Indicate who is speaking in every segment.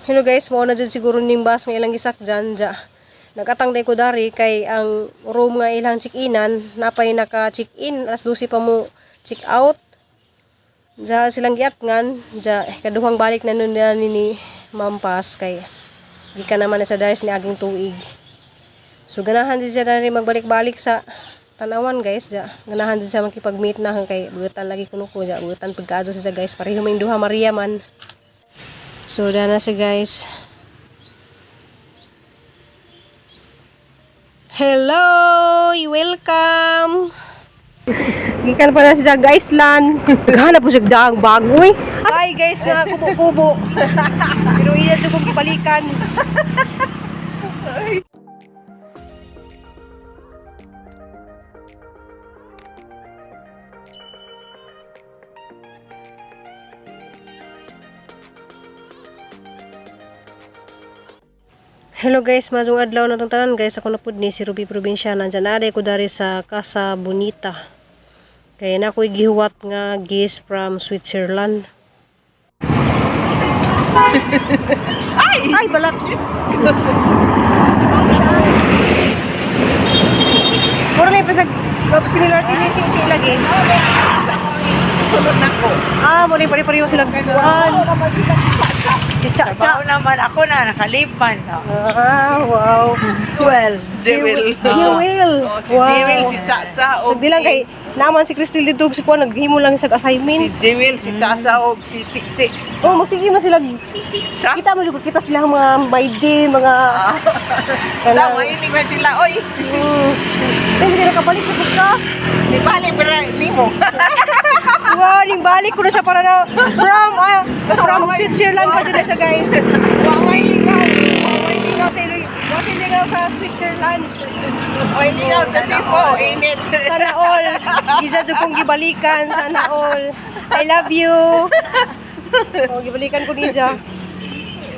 Speaker 1: Hello guys, mao na jud siguro ning bus nga ilang gisakyan ja. Nagatang day ko dari kay ang room nga ilang check-inan napay naka check-in alas 12 pa mo check out. Ja silang giatngan ja kaduhang balik na nun na ni Ma'am Paz kay gikan naman na sa dari ni aging tuig. So ganahan din siya dari magbalik-balik sa tanawan guys ja. Ganahan din siya makipag-meet na kay buutan lagi kuno ko ja. Buutan pud kaadto siya guys. Pareho may duha Maria man. So dana siya guys. Hello! Welcome! Gikan pa na siya sa Iceland. Naghanap po siya daang bago eh. Hi guys nga kubo-kubo. Pero iya jud kong gibalikan. Hello guys, mazong adlaw na tong tanan guys. Ako na pud ni si Ruby Provinciana. Nandyan na ko dari sa Casa Bonita. Kaya na ako'y gihuwat nga guest from Switzerland. Ay! Ay, balat! Puro na yung similar tiniti lagi.
Speaker 2: Sunod na ko.
Speaker 1: Ah, mo na yung pare-pareho sila. Kuan. Si Cha Cha.
Speaker 2: Trabaho naman ako na, nakalipan. No?
Speaker 1: Ah, wow.
Speaker 2: Jewel. Jewel.
Speaker 1: Jewel.
Speaker 2: Oh, si
Speaker 1: Wow.
Speaker 2: Jewel, si Chacha. O
Speaker 1: Nagdilang kay naman si Crystal dito si Kuan naghimo lang sa
Speaker 2: Si
Speaker 1: assignment.
Speaker 2: Jewel, si Chacha o si Titi.
Speaker 1: Oh, magsige man sila.
Speaker 2: Cha?
Speaker 1: Kita mo jud kita sila mga by day, mga
Speaker 2: Tama, mahilig man sila. Oy,
Speaker 1: Ay, hindi nakabalik sa ka.
Speaker 2: di bali, pero hindi mo.
Speaker 1: Wow, ning balik ko na siya para na from from Switzerland pa dyan na siya guys.
Speaker 2: Waway ligaw.
Speaker 1: Waway lingaw sa Iloy. Waway lingaw sa Switzerland.
Speaker 2: Oy, ligaw sa Cebu. Init.
Speaker 1: Sana all. Isa jud kong gibalikan. Sana all. I love you. Oh, gibalikan ko niya.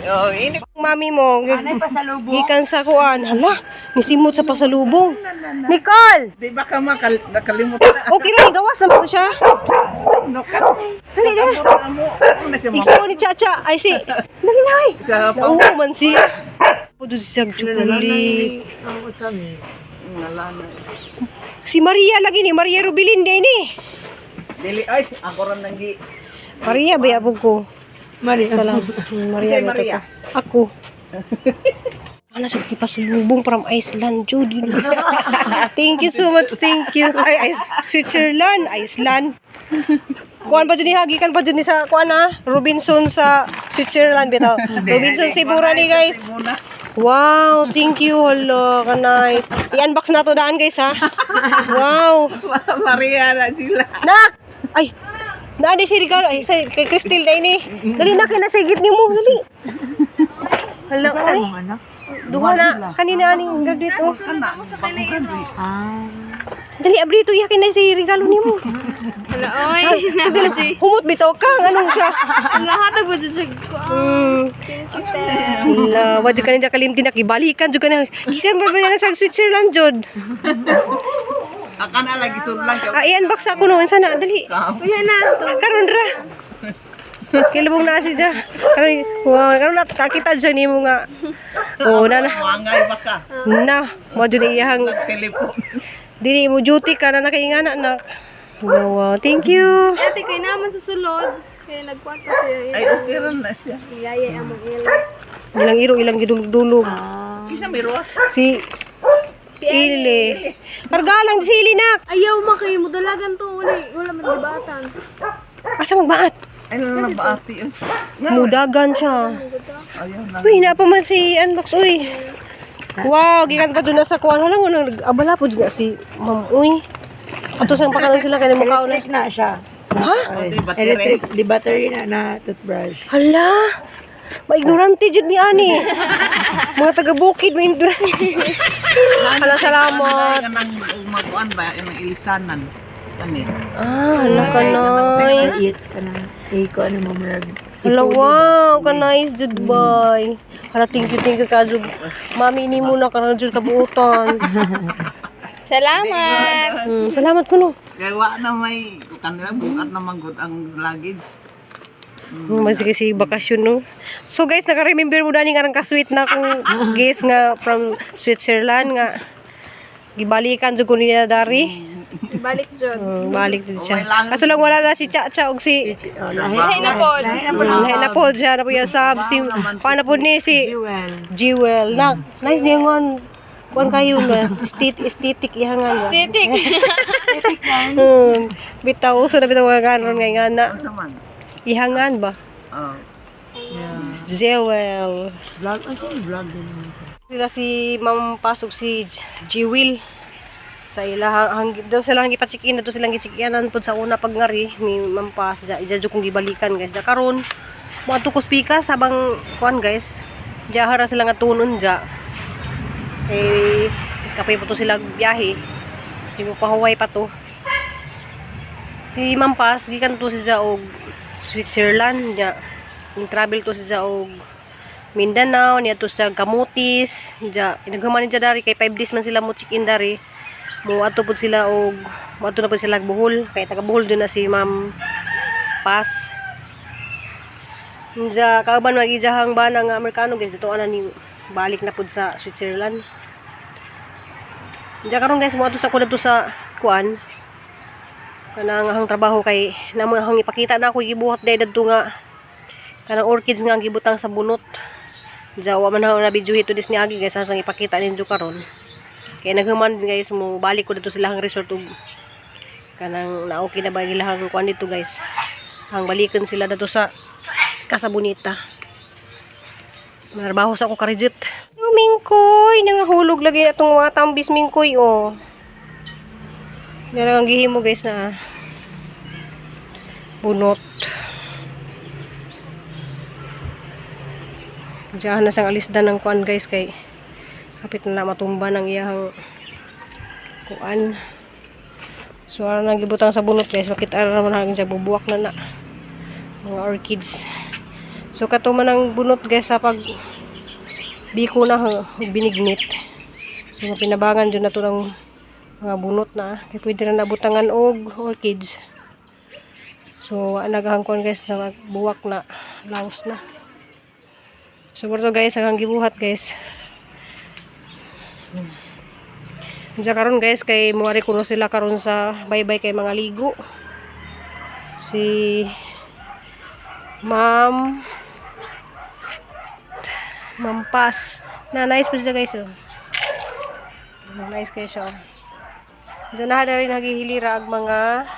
Speaker 2: Oh, init.
Speaker 1: Mami mo,
Speaker 3: Anay pasalubong?
Speaker 1: gikan sa kuan. Hala, nisimot sa pasalubong. Nicole!
Speaker 2: Di ba ka nakalimutan na?
Speaker 1: Okay ra, gawas na po siya.
Speaker 2: No, ka.
Speaker 1: Dali na.
Speaker 2: Mo, ano na siya mo?
Speaker 1: Igsuon ni Chacha. Ay si. Dali na ay.
Speaker 2: Sa
Speaker 1: Nauho man siya. Pudo siya chocolate. Si Maria lagi ni Maria Rubilin din ni.
Speaker 2: Dili, ay, ako rin nanggi.
Speaker 1: Maria ba yabog ko?
Speaker 3: Maria.
Speaker 1: Salam. Maria
Speaker 2: Sa'yo,
Speaker 1: ba
Speaker 2: Maria?
Speaker 1: to? Ako. Ana sa kipasalubong from Iceland, Judy. Thank you so much. Thank you. Ay, ay, Switzerland, Iceland. Kuan pa dyan ni Hagikan pa dyan ni sa kuan ah, Robinson sa Switzerland bitaw. Robinson Sibura ni guys.
Speaker 2: Muna.
Speaker 1: Wow, thank you. Hala, ka nice. I-unbox na to daan guys ha. Wow.
Speaker 2: Maria na sila.
Speaker 1: Nak! Ay, naani si Ricardo. Ay, sa, kay Cristel na ini. Dali na, kinasigit ni mo. Dali. Hala, ay.
Speaker 3: Mong anak?
Speaker 1: Duha na. Kanina aning graduate oh.
Speaker 3: Ah.
Speaker 1: Dali, abri ito. Iyakin na si regalo ni mo.
Speaker 4: Hala, oy.
Speaker 1: So, dali, humot bitaw ka. Anong siya?
Speaker 4: Ang lahat ang budget sa ko.
Speaker 1: Hala, wadyo ka na kalimti na kibalikan. Diyo ka na. Gikan ba ba na sa Switzerland, Jod?
Speaker 2: Aka na lagi sudlan ka.
Speaker 1: Ah, i-unbox ako noon. Sana, dali.
Speaker 4: Uya na.
Speaker 1: Karon ra. Kilabong na si Ja. Karon, wow, karon na kakita dyan nimo nga. Oh, na na.
Speaker 2: Wangay ba ka?
Speaker 1: Na, mo jud iyang
Speaker 2: Telepon.
Speaker 1: dili mo duty ka na nakaingana nak. Wow, wow, thank you.
Speaker 4: Ate, kay naman sa sulod. Kaya nagkwarto siya.
Speaker 2: Ay, okay rin na siya.
Speaker 4: Iyaya among ila.
Speaker 1: Ilang iro ilang gidulog-dulog.
Speaker 2: Kisa may ruwa.
Speaker 1: Si
Speaker 4: Si
Speaker 1: Ili. Karga lang si Ili nak.
Speaker 4: Ayaw ma kayo mo dalagan to wala wala man gibatan.
Speaker 1: Asa magbaat?
Speaker 2: Ay, na na ba ati?
Speaker 1: Mudagan siya.
Speaker 2: Ayaw na.
Speaker 1: Uy, na pa man si unbox uy. Wow, gikan pa dun na sa kuan. Hala mo nag-abala po dun na si Ma'am uy. Ato sang pakanon sila kay mukhaon na.
Speaker 3: Electric na siya.
Speaker 1: Ha?
Speaker 2: Di battery.
Speaker 3: Electric, di battery na na toothbrush.
Speaker 1: Hala! Maignorante jud mi ani. Mga taga bukid maignorante. Hala, salamat.
Speaker 2: Kanang umaguan ba ang ilisanan. Kani.
Speaker 1: Ah, hala ka nice.
Speaker 3: Eat ka nang iko ano mo murag.
Speaker 1: Hala, wow, ka nice jud boy. Hala, thank you ka jud. Mami ini muna ka jud kabuotan.
Speaker 4: Salamat.
Speaker 1: Salamat kuno.
Speaker 2: Kaya wa na may kanila bukat na manggod ang luggage.
Speaker 1: Mas kasi bakasyon, no. So guys, naka-remember mo dani nga ka sweet na akong guest nga from Switzerland nga gibalikan jud ko niya dari.
Speaker 4: Balik jud.
Speaker 1: Balik jud siya. Kaso lang wala na si Cha Cha og si
Speaker 3: Oh, lahi
Speaker 4: na pod.
Speaker 3: Lahi na pod.
Speaker 1: Lahi na po siya na po yung sub si paano po ni si
Speaker 3: Jewel.
Speaker 1: Jewel. Nak, nice niya ngon. Kuan kayo na aesthetic, aesthetic ihangan ba?
Speaker 4: Titik.
Speaker 1: Bitaw uso na bitaw nga karon nga nga na.
Speaker 2: Unsa man?
Speaker 1: Ihangan ba?
Speaker 2: Oh.
Speaker 1: Jewel.
Speaker 3: Vlog, ano yung vlog din?
Speaker 1: Sila si Ma'am Pasok si Jewel sa ilahang daw sila ang gipachikin na to silang gichikianan pud sa una pag ngari ni Ma'am Pas ja ija jud kong gibalikan guys. Ja karon moadto ko spikas habang kuan guys. Ja hara sila nga tunon ja. Eh kapay pa to sila biyahe. Sigo pahuway pa to. Si Ma'am Pas gikan to siya og Switzerland ja. Ning travel to siya og Mindanao, niya to sa Camotes, ja inaghuman niya dari kay 5 days man sila mo check-in dari. Mo adto pud sila og moadto na pud sila og Bohol, kay taga Bohol do na si Ma'am Paz. Nja kauban magijahang bana nga Amerikano guys dito ana ni balik na pud sa Switzerland. Nja karon guys moadto sa ko dadto sa kuan kanang ahang trabaho kay namo ahang ipakita na ako gibuhat day dadto nga kanang orchids nga ang gibutang sa bunot. Jawa man na video hito dis ni agi guys asang ipakita ninyo karon. Kay naghuman din guys mo balik ko dito sila ang resort ug kanang na okay na ba ilahang kuan dito guys. Ang balikan sila dito sa Casa Bonita. Narbaho sa ako karijit. Oh, mingkoy, nangahulog lagi atong mga tambis mingkoy oh. Meron ang gihimo guys na bunot. Diyan na siyang alisdan ng kuan guys kay kapit na matumba ng iyang kuan. So ara nang gibutang sa bunot guys, makita ra naman hangin siya bubuwak na na mga orchids. So kato man ang bunot guys sa pag biko na binignit. So mapinabangan jud na to ng mga bunot na kay pwede na nabutangan og orchids. So nagahang kuan guys na buwak na laos na. So to guys, ang gibuhat guys. Diyan karon guys kay muari kuno sila karon sa baybay kay mga ligo. Si Ma'am Ma'am Paz. Na nice po siya guys oh. Nice kayo siya. Oh. Diyan na rin naghihilira ang mga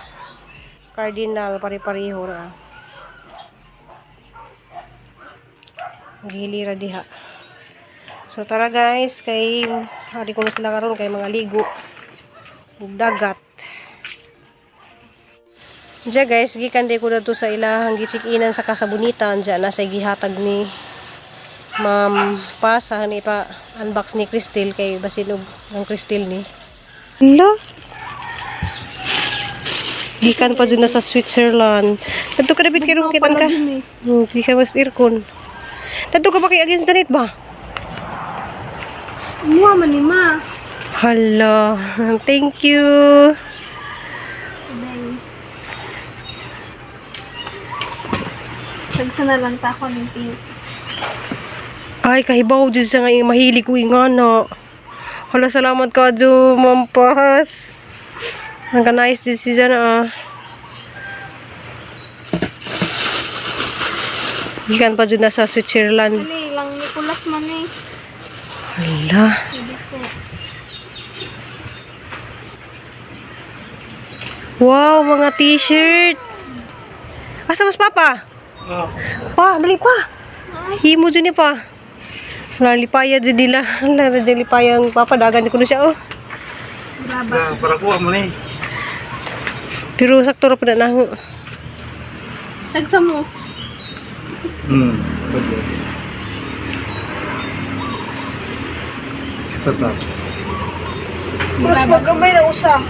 Speaker 1: cardinal pare-pareho na. Naghihilira diha. So tara guys, kay hari ko na sila karon kay mga ligo ug dagat. Diya guys, gikan day ko na to sa ilahang gicheck-inan sa Casa Bonita. Diya nasa gihatag ni Ma'am Pasa ni pa unbox ni Cristel kay basin og ang Cristel ni. Hala. Gikan pa dun na sa Switzerland. Kadto ka dapat kay kitan ka. Gikan mas aircon. Kadto ka ba kay against the net ba?
Speaker 4: Muha man ni ma.
Speaker 1: Hala, thank you.
Speaker 4: Tagsa na lang ta ko ning pink.
Speaker 1: Ay, kahibaw dyan siya nga yung mahilig ko yung ano. Hala, salamat ka do, Ma'am Paz. Ang ka-nice dyan siya na ah. Gikan pa dyan na sa Switzerland.
Speaker 4: Ani lang Nicolas man eh.
Speaker 1: Hala.
Speaker 4: Hindi ko.
Speaker 1: Wow, mga t-shirt. Asa mas papa? Pa, dali pa. Himo dyan eh pa. Wala lipaya dyan nila. Wala dyan lipaya ang papa. Dagan ko na siya oh.
Speaker 5: Na, para kuha mo ni.
Speaker 1: Pero sakto ra pa na na.
Speaker 4: Tagsa mo.
Speaker 5: Pwede. Ito ta.
Speaker 4: Mas magamay na usa.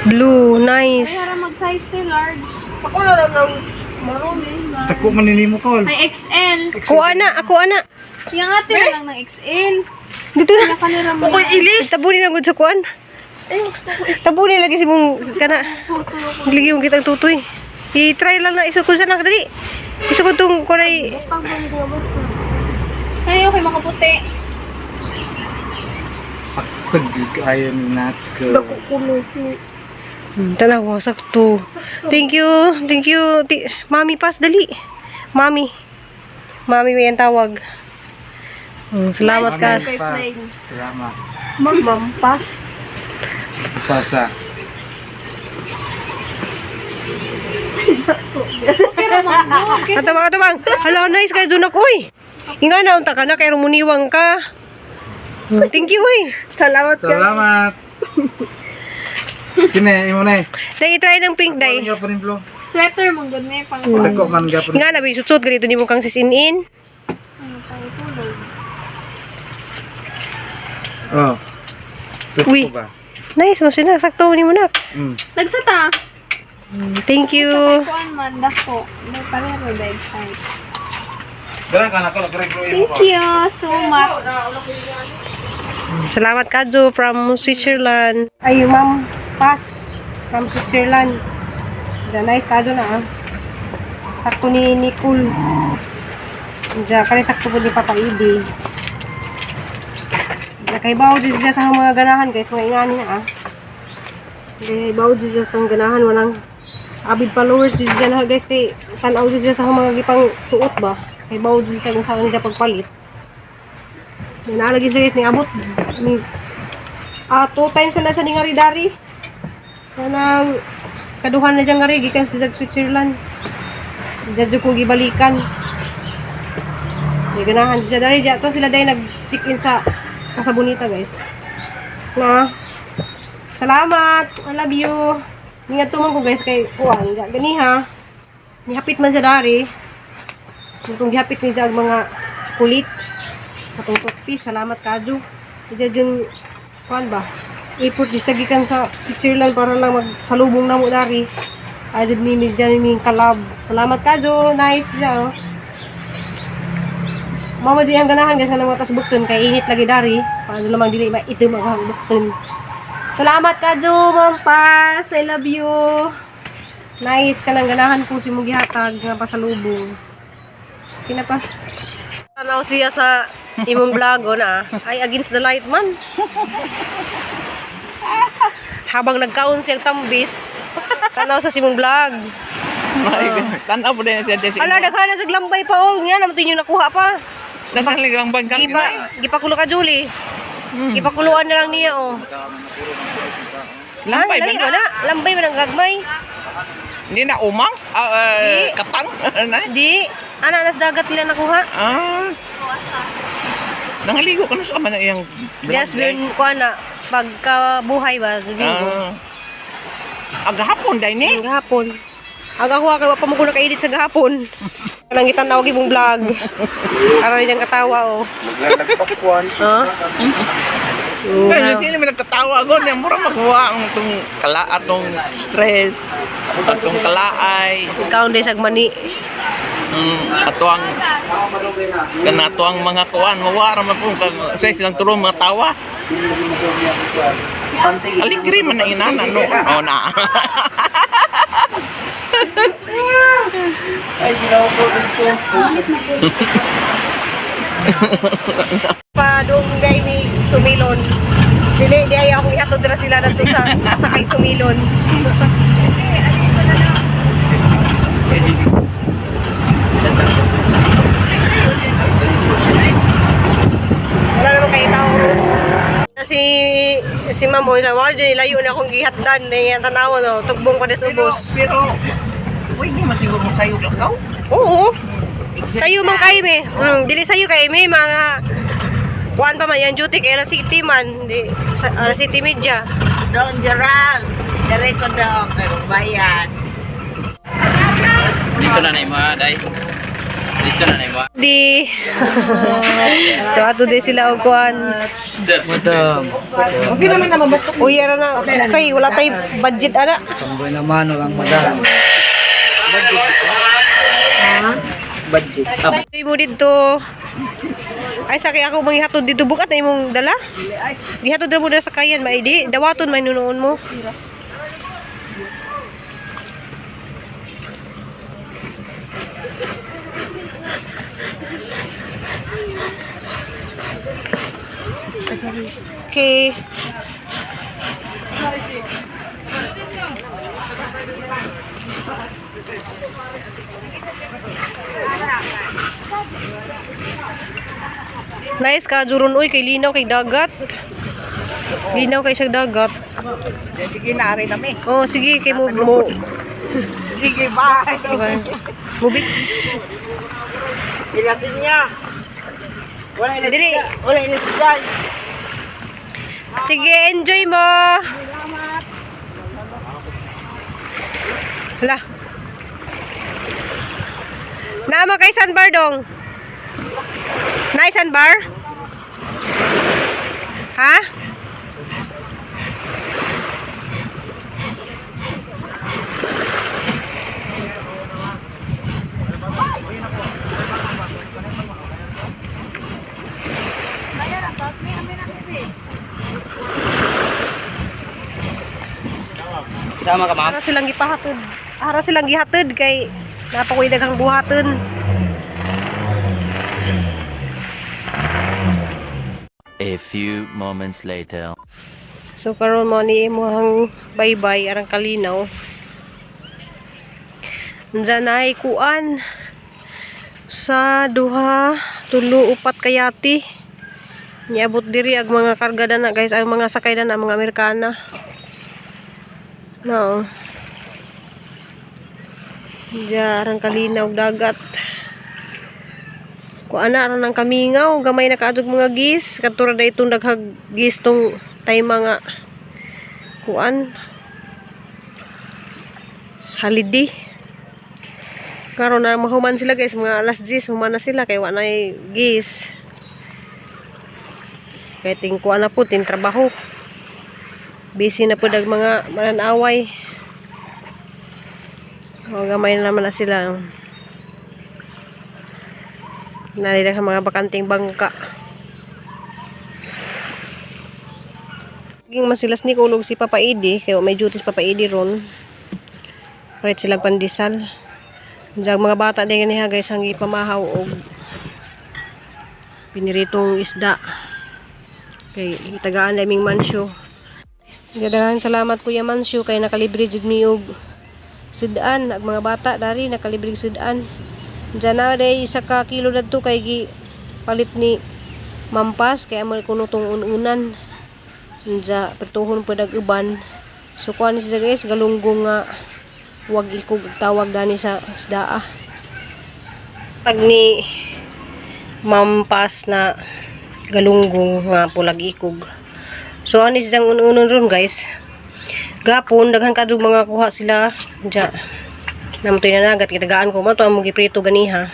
Speaker 1: Blue, nice.
Speaker 4: Ay, hara mag size ni large. Ako na lang ang maroon.
Speaker 5: Dako man ni mo kol.
Speaker 4: Ay XL.
Speaker 1: Ako ana, ako ana.
Speaker 4: Yang ate na lang ng XL.
Speaker 1: Dito na.
Speaker 4: Kanila mo.
Speaker 1: Ilis. Tabunin ang gud sa kuan. Tabunin lagi si mong kana. Lagi mong kitang tutoy. I-try lang na isukod sa nak dali. Isukod tong kulay.
Speaker 4: Ay, okay, makaputi.
Speaker 5: Sakto gyud kaayo nako.
Speaker 1: Tanawa sakto. Thank you. Thank you. Mami, pass dali. Mami. Mami may ang tawag. Salamat ka.
Speaker 5: Mami, pass. Salamat.
Speaker 4: Ma'am, pass.
Speaker 5: Pasa.
Speaker 4: Pero ma'am,
Speaker 1: Atabang, atabang. Hala, nice kay Junak, uy. Inga na, unta ka na, kay rumuniwang ka. Thank you, uy.
Speaker 4: Salamat.
Speaker 5: Salamat. Kini imo na eh.
Speaker 1: Dai, try ng pink,
Speaker 5: Dai.
Speaker 1: dai.
Speaker 5: Gyapon blo.
Speaker 4: Sweater mong good na pang
Speaker 5: Dako man gyapon.
Speaker 1: Nga na, bi, sutsut, ganito ni mo kang sis-in-in.
Speaker 4: ano pang tulog.
Speaker 5: Oh. Gusto
Speaker 1: Uy.
Speaker 5: ba?
Speaker 1: Nice, mo siya, sakto ni mo na.
Speaker 4: Nagsata.
Speaker 1: Thank you.
Speaker 4: Kuan man dako. May pareho bed size.
Speaker 5: Dara ka nako nagre bro imo.
Speaker 4: Thank you so much.
Speaker 1: Salamat Kadjo from Switzerland. Ay, ma'am, pass from Switzerland. Diyan, nice Kadjo na ah. Sakto ni Nicole. Diyan, kani sakto po ni Papa Idi. Diyan, kay bawo dyan siya sa mga ganahan guys, mga ingani na ah. Kay bawo dyan siya sa mga ganahan, walang avid followers dyan siya na guys, kay tanaw dyan siya sa mga gipang suot ba. Kay bawo dyan siya sa siya pagpalit. May naalagi siya guys, niabot. Ni, two times na na siya ni ngari dari. Kanang kaduhan na dyan ngari, gikan sa Switzerland. Diyan dyan kong gibalikan. May ganahan siya dari dyan. To sila dahil nag-check-in sa Casa Bonita guys. Na, salamat. I love you. Ingat tumang ko guys kay kuan. Gani ha. Nihapit man siya dari. Kung gihapit ni dyan ang mga chocolate. Atong toothpaste, salamat kadyo. Diyan yung kuan ba? Ipot di siya gikan sa Switzerland para lang magsalubong na mo dari. Ay jud ni mi dyan mi kalab. Salamat kadyo. Nice siya. Oh. Mama di ang ganahan guys nga mga bukton kay init lagi dari. Paano lamang dili maitim ang bukton. Salamat kadyo, Ma'am Paz. I love you. Nice ka nang ganahan ko si mong gihatag nga pasalubong. Kina pa. Tanaw siya sa imong vlog o na. Ay, against the light man. Habang nagkaon siyang tambis, tanaw sa simong vlog.
Speaker 2: Tanaw po din siya siya.
Speaker 1: Ala, daghan na sa glambay pa oh. Nga naman yung nakuha pa.
Speaker 2: Naghalig ang bangkang.
Speaker 1: Gipa, gipakulo ka, Julie. Gipakuluan na lang niya oh.
Speaker 2: Lambay
Speaker 1: Ah,
Speaker 2: ba
Speaker 1: dali
Speaker 2: na?
Speaker 1: ba na? Lambay ba ng gagmay?
Speaker 2: Hindi na umang?
Speaker 1: Di.
Speaker 2: Katang? Ano na?
Speaker 1: Di. Ana, nas dagat nila nakuha.
Speaker 2: Ah. Nangaligo ka na sa ama na iyang vlog,
Speaker 1: Yes,
Speaker 2: day.
Speaker 1: bin ko na pagkabuhay ba, Domingo.
Speaker 2: Ah. Agahapon day ni.
Speaker 1: Ang gahapon. Ang ako kay wa pa mo ko nakaedit sa gahapon. Kanang gitan-aw imong vlog. Aron niyang katawa oh.
Speaker 5: Nagpakwan.
Speaker 1: Ha?
Speaker 2: Kaya sino may nagkatawa ko niya mura makuha ang itong kala atong stress, atong kalaay,
Speaker 1: Ikaw hindi sag mani.
Speaker 2: ato ang kana ato ang mga kuan mawara man po kag sa silang tulo mga tawa. Aligri man na inana no. Oh na.
Speaker 5: Ay, ginawa ko gusto.
Speaker 1: Pa doon gay mi sumilon. Dili di ay akong ihatod ra sila dadto sa sakay sumilon. Wala naman kay tao. Si si Ma'am oh, sa wala dyan ilayo na akong gihatdan na yung tanawa no, tugbong pa des ubos.
Speaker 2: Pero pwede man siguro mo sayo lakaw.
Speaker 1: Oo. Sayo man kayo me. Dili sayo kayo me mga kuan pa man yan duty kay Ala City man, di sa Ala City Media.
Speaker 3: Don Gerald, dere ko daw kay bayad.
Speaker 6: Diretso na na imo, ah, day. Diretso na na imo. ah.
Speaker 1: Di. So ato di sila og kuan.
Speaker 5: Madam.
Speaker 1: Uy, ara na. Kay wala tay budget ana.
Speaker 5: Tamboy naman walang madam. Budget.
Speaker 1: Ay mo didto. Ay sa kay ako manghihatod dito bukat na imong dala. Gihatod ra mo dala sa kayan maay di. Dawaton may nunoon mo. Okay. Nice ka juron uy kay linaw kay dagat. Linaw kay siyang dagat.
Speaker 3: Sige na rin kami.
Speaker 1: Oh, sige kay mo mo.
Speaker 3: Sige, bye.
Speaker 1: Bye. Mubit.
Speaker 3: Ilasin niya. Wala
Speaker 1: Dili.
Speaker 3: Wala ilasin.
Speaker 1: Sige, enjoy mo. Hala. Naama kay sandbar dong. Nay sandbar? Ha?
Speaker 6: Sama ka, ma'am?
Speaker 1: Ara silang gipahatod. Ara silang gihatod kay napakoy daghang buhaton.
Speaker 7: A few moments later.
Speaker 1: So karon mo ni imong bye-bye arang kalinaw. Diyan ay kuan sa duha, tulo, upat kayati. Niabot diri ag mga karga na guys, ang mga sakay na mga Amerikana. No. Diyan arang kalinaw dagat. Kuan na aron ang kamingaw, gamay na kaadog mga gis, katura da itong daghag gis tong tay mga kuan holiday. Karon na mahuman sila guys, mga alas 10 human na sila kay wa nay gis. Kay ting kuan na po ting trabaho. Busy na po dag mga mananaway. O, gamay na naman na sila. Nalila sa mga bakanting bangka. Ging masilas ni kulog si Papa Idi, kaya may duties Papa Idi ron. Right sila pandesal. Diyan mga bata din ganiha guys ang ipamahaw og piniritong isda. Kay itagaan naming mansyo. Gadahan salamat Kuya Mansyo kay nakalibre jud mi og sudan ag mga bata dari nakalibre og sudan. Diyan na day isa ka kilo dadto kay gi palit ni Mampas kay amo kuno tong ununan. Unja pertuhon pud ag uban. So kuan siya guys galunggong nga wag ikog tawag dani sa isdaa. Pag ni Mampas na galunggong nga pulag ikog. So ani siyang ununon ron guys. Gapon daghan kadug mga kuha sila diya. Namutoy na nagat kitagaan ko mo to ang giprito ganiha.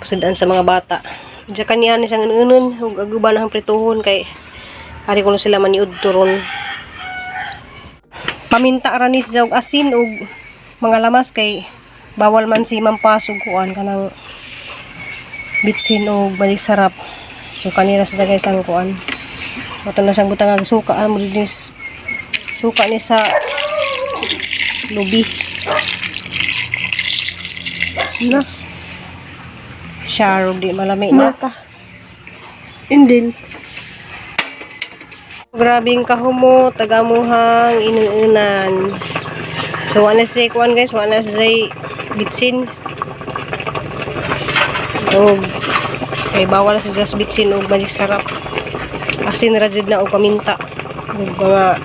Speaker 1: Pasudaan sa mga bata. Diya kaniya ni siyang ununon ug aguban ang prituhon kay ari kuno sila maniud turon. Paminta ra ni siya og asin ug mga lamas kay bawal man si Mampas ug kuan kanang bitsin og balik sarap. So kanira sa guys ang kuan. Mato na siyang butang ang suka mo dinis suka ni sa lubi. Na. Sharog di malami na ka.
Speaker 4: Indin.
Speaker 1: Grabing kahumo, tagamuhang inuunan. So wala siya kuan guys, wala siya bitsin. Og kay bawal sa just bitsin og balik sarap. Asin ra jud na og paminta. Og mga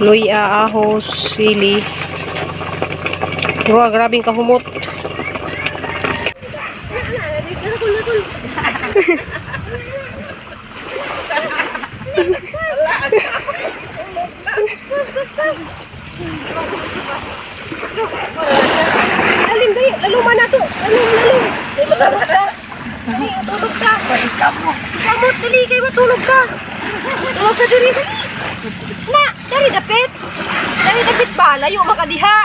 Speaker 1: luya, ahos, sili. Pero grabing kahumot. Lalim dali, laluma na to. Lalum, lalum. Tulog ka. Dali, tulog ka. Kamot, dali kay matulog ka. Tulog ka diri dali. Na, dali dapit. Dali dapit ba layo makadiha.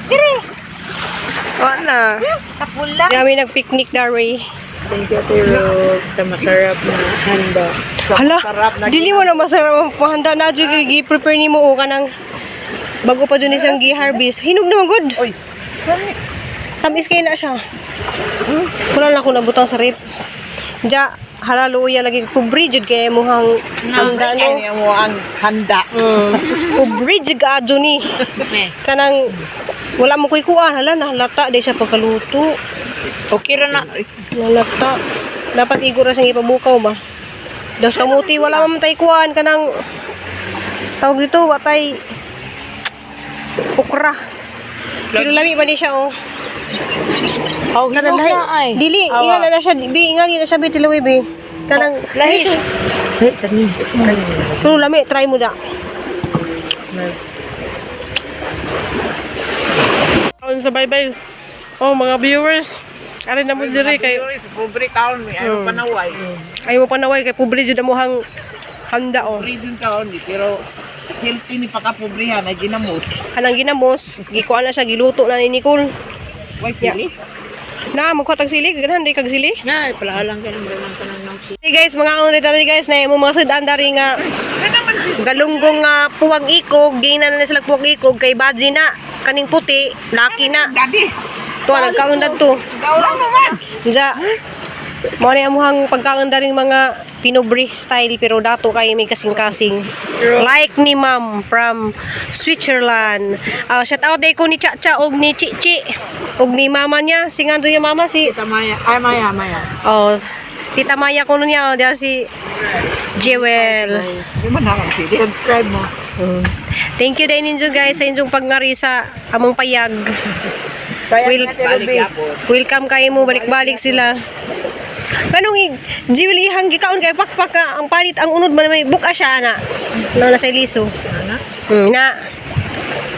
Speaker 1: Diri.
Speaker 4: Wala.
Speaker 1: Tapula. Kami nagpicnic dari.
Speaker 5: Thank you, Ate Rob, sa masarap na handa.
Speaker 1: Hala, dili mo na masarap ang pahanda na jud kay gi-prepare nimo o kanang bago pa jud ni siyang gi-harvest. Hinog naman good. Oy. Tamis kay na siya. Wala na ako nabutang sa rep. Ja, Halaluya lagi pobre jud kay muhang handa no.
Speaker 2: Kaya mo ang handa.
Speaker 1: Pobre jud kaadyo ni. Kanang wala mo koy kuan, hala nahalata di siya pagkaluto.
Speaker 5: Okay ra na.
Speaker 1: Nalata. Dapat igo ra siyang ipabukaw ba. Das kamuti wala man tay kuan kanang tawag dito wa tay okra. Pero lami pa ni siya oh.
Speaker 5: Oh,
Speaker 1: Kanang
Speaker 5: hinog
Speaker 1: lahi.
Speaker 5: na ay.
Speaker 1: Dili, inga na na siya, bi, inga na siya bi tilawi bi. Kanang
Speaker 5: Lahi.
Speaker 1: Pero lami, try mo da.
Speaker 4: Kaon sa bye-bye. Oh, mga viewers. Ari na mo diri kay
Speaker 2: Pobre taon mi ayaw panaway.
Speaker 1: Ay mo panaway kay pobre jud amuhang handa oh.
Speaker 2: Pobre din taon ni pero healthy ni pakapobrihan ay ginamos.
Speaker 1: Kanang ginamos, gikuan na siya, giluto na ni Nicole.
Speaker 2: Way sili.
Speaker 1: Na, magkuha tag sili, ganahan di kag sili.
Speaker 5: Na, palahalang ka ng ng kanang nang
Speaker 1: Hey guys, mga onre dari guys na imo mga sudan dari nga galunggong nga puwag ikog, gina na sila puwag ikog kay Baji na kaning puti, laki na.
Speaker 2: Daddy,
Speaker 1: To nagkaon to.
Speaker 2: gaurang mo man.
Speaker 1: Diya. Mao ni amuhang pagkaon daring mga Pinobre style pero dato kay may kasing-kasing. Like ni Ma'am from Switzerland. Ah, shout out day ko ni Chacha og ni Chichi og ni mama niya. Singando niya mama si
Speaker 5: Tita Maya. Ay, Maya, Maya.
Speaker 1: Oh, Tita Maya kuno niya oh, diya si Jewel.
Speaker 2: Di man harang sili.
Speaker 5: Subscribe mo.
Speaker 1: Thank you din ninyo guys sa inyong pagngari sa among payag.
Speaker 5: Will,
Speaker 1: welcome kayo mo, balik-balik sila. Kanong Jewel ihang gikaon kay pakpak ka ang panit ang unod man may buka siya ana. Na nasa liso. Na.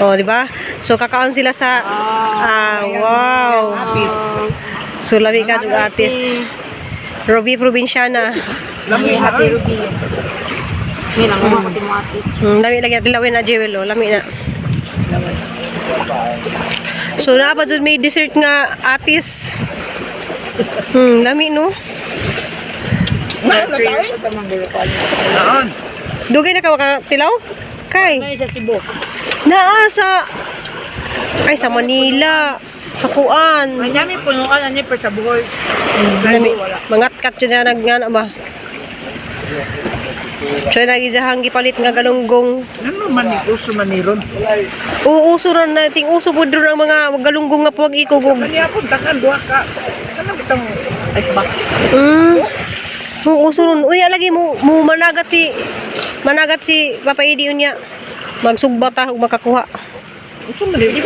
Speaker 1: Oh, di ba? So kakaon sila sa ah, wow. So labi ka jud atis. Ruby Provinciana.
Speaker 2: Lami na.
Speaker 5: Ate Ruby. May lang mo ko mo ate.
Speaker 1: Lami lagi natin lawin na Jewel, oh. Lami na. So, naa pa dun may dessert nga atis. Lami no.
Speaker 2: Na na tayo. Naan.
Speaker 1: Dugay na ka makatilaw? Kay.
Speaker 5: May sa Cebu.
Speaker 1: Naa sa ay sa Manila, sa Kuan.
Speaker 5: May nami punuan ani pa sa Bohol.
Speaker 1: Lami. Mangatkat yun na nagngana ba? So, lagi dyan gipalit nga galunggong.
Speaker 2: Ano man ni uso man ni ron.
Speaker 1: Uuso ron na, ting uso po ron ang mga galunggong nga puwag ikog.
Speaker 2: Kaniya pun takan duha ka. Kanang bitang ice box.
Speaker 1: Mo uso ron. Unya lagi mo, mo managat si Papa Edi unya. Magsugba ta ug makakuha.
Speaker 2: Uso man ni.